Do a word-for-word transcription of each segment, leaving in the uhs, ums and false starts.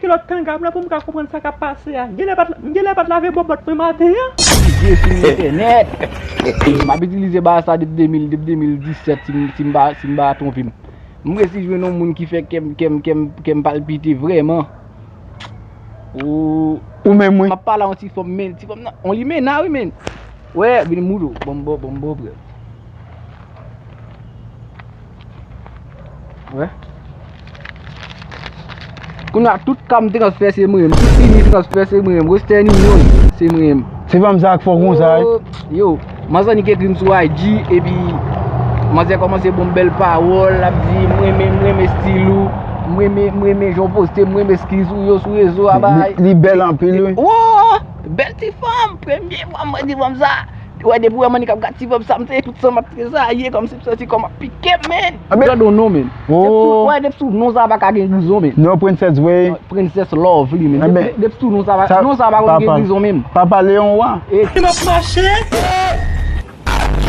kilòt tanga m nan pou m ka konprann sa k ap pase a. M genlè pa t, m genlè pa t lave bòbòt mwen maten an. Vye sou entènèt. M ap itilize bagay sa depi de mil, depi de mil disèt, si m, si m pa, si m pa twonpe m. M resi jwenn yon moun ki fè kè m, kè m, kè m, kè m palpite vrèman. Ou, ou menm, wi. M ap pale a yon ti fanm, men ti fanm nan, on limena, wi, men. Wè, vin moudo. Bon, bon, bon, bon, prè. Wè. Kounye a, tout ka m transfè se mwen menm. Tout fini transfè se mwen menm. Western Union se mwen menm. Se fanm sa k fò konsa, wi. Oh, yo, manzè annik ekri m sou I G, epi manzè kòmanse ban m bèl pawòl, l ap di, "M renmen, m renmen stil ou, m renmen, m renmen jan w poste, m renmen skills ou yo sou rezo a, bagay." Li, li bèl anpil, wi. Oh, bèl ti fanm, premye fwa m wè ti fanm sa. Wè, depi w wè m annik ap gad ti fanm sa, m se tout san m ap trezaye, kòmsi m santi kò m ap pike m, men. Gad yon non, men. Oh. Depi sou, wè, depi sou non sa pa ka gen grizon, men. Non, Princess, wi. Princess Lovely, men. Depi, depi sou non sa pa, non sa pa konn gen grizon, men. Papa Leon Wa. E m ap mache.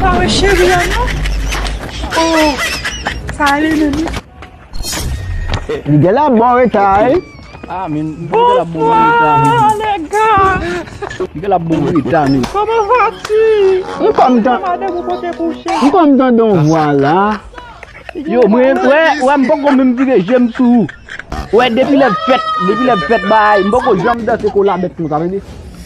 Pa wè cheri a, non. Oh. Sa ale, men. Li genlè ap bon reta, wi. Ah, men, li genlè ap bon reta, men. Bonswa, lè ga. Li genlè ap bon reta, men. Kòman va-tu? M kontan. Madanm ou pote kouche. M kontan don vwa la. Yo, mwen, wè, wè, m poko menm vire je m sou ou. Wè, depi lè fèt, depi lè fèt, bay, m poko janm danse kolabèt konsa, tande.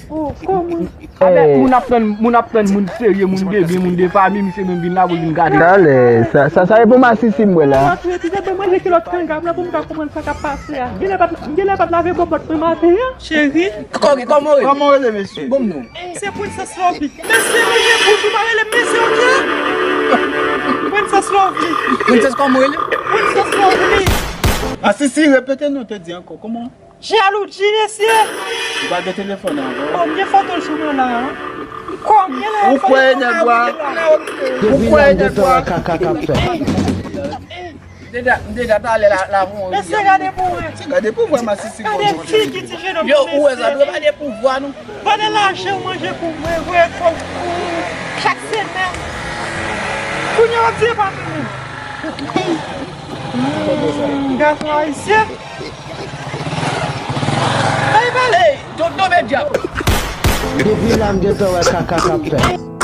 Oh, kòman? Avèk moun ap pran, moun ap pran moun serye, moun de byen, moun de fanmi, misye menm vin la pou vin gade. Talè, sa, sa, sa e pou masisi m wè la. Mwen tou, epi depi mwen gen kilòt tanga m nan pou m ka konprann sa k ap pase a. M genlè pa t, m genlè pa t lave bòbòt mwen maten an. Cheri. Kòman w rele? Kòman w rele, mesye? Bon, non. Se Princess Lovely. Mesye, rele bouch ou pa rele mesye, ok? Princess Lovely. Princess kòman w rele? Princess Lovely. Masisi, repete non, te di ankò. Kòman? Jalouji, mesye! Ou pa gen telefòn ankò? Bon, m gen foto l sou mwen la, wi. Kòm gen la. Ou kwè nèg la? Ou kwè nèg la? Kaka k ap fè. M deja, m deja talè la, la pou yon. Mesye, gade pou wè. Gade pou wè, masisi. Gade figi ti jenòm. Yo, ou wè sa, dwe pa de pouvwa, non. Gade lajan w manje pou mwen, vre kòb pou chak semèn. Kounye a w ap di e pa mwen menm. Hmm, gason ayisyen. Ay, bale! Tonbe dyab! Depi la m gentan wè kaka k ap fèt.